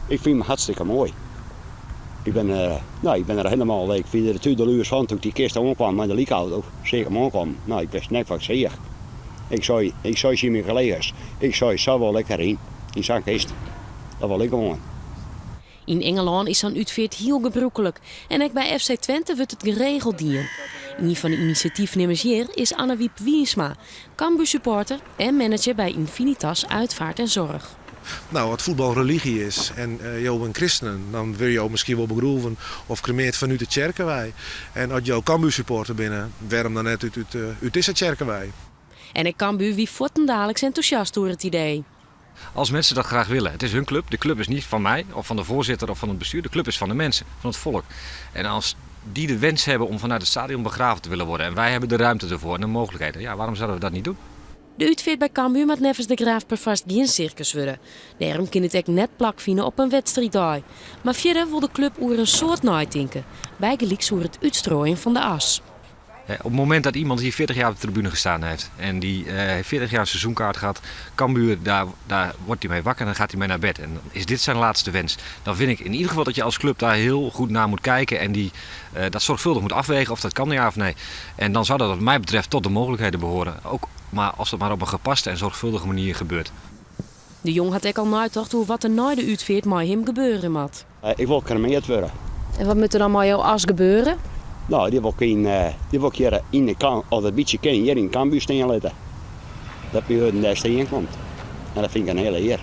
Ik fyn him hartstikke moai. Ik bin, no, ik bin der hielendal, ik wie der tudeluers fan toen dy kist oankwam mei de lykauto. Seach ik him oankommen. No, ik wist net wat ik seach. Ik sei, ik sei tsjin myn kollega's, ik sei, sa wol ik deryn, yn sa'n kist. Dat wol ik gewoan. Yn Ingelân is sa'n útfeart hiel gebrûklik en ek by FC Twente wurdt it geregeld dien. Ien fan de inisjatyfnimmers hjir is Anne-Wiep Wiersma, Cambuur-supporter en manager by Infinitas Uitvaart en Zorg. No, as fuotbal religy is en jo binne kristenen, dan wurde jo miskien wol begroeven of kremeard fanút de tsjerke wei. En as jo Cambuur-supporter binne, wêrom dan net út dizze tsjerke wei? En ek Cambuur wie fuortendaliks entûsjast oer it idee. Als mensen dat graag willen. Het is hun club. De club is niet van mij of van de voorzitter of van het bestuur. De club is van de mensen, van het volk. En als die de wens hebben om vanuit het stadion begraven te willen worden en wij hebben de ruimte ervoor en de mogelijkheden, ja, waarom zouden we dat niet doen? De útfeart by Cambuur moat neffens De Graaf perfoarst gjin sirkus wurde. Dêrom kin it ek net plakfine op in wedstriiddei. Mar fierder wol de klup oer in soad neitinke, bygelyks oer it útstrooien fan de as. Op het moment dat iemand hier 40 jaar op de tribune gestaan heeft en die heeft 40 jaar een seizoenkaart gehad, Cambuur, daar, daar wordt hij mee wakker en dan gaat hij mee naar bed. En dan is dit zijn laatste wens. Dan vind ik in ieder geval dat je als club daar heel goed naar moet kijken en die, dat zorgvuldig moet afwegen of dat kan ja of nee. En dan zou dat wat mij betreft tot de mogelijkheden behoren. Ook maar als dat maar op een gepaste en zorgvuldige manier gebeurt. De Jong hat ek al neitocht oer wat der nei de útfeart mei him gebeure moat. Ik wol kremeard wurde. En wat moat der dan mei jo as gebeure? No, dy wol ik yn, dy wol ik hjir yn de kan, as it bytsje kin, hjir yn Cambuur stean litte. Dat myn wurden dêr stean komt. En dat fyn ik in hiele ear.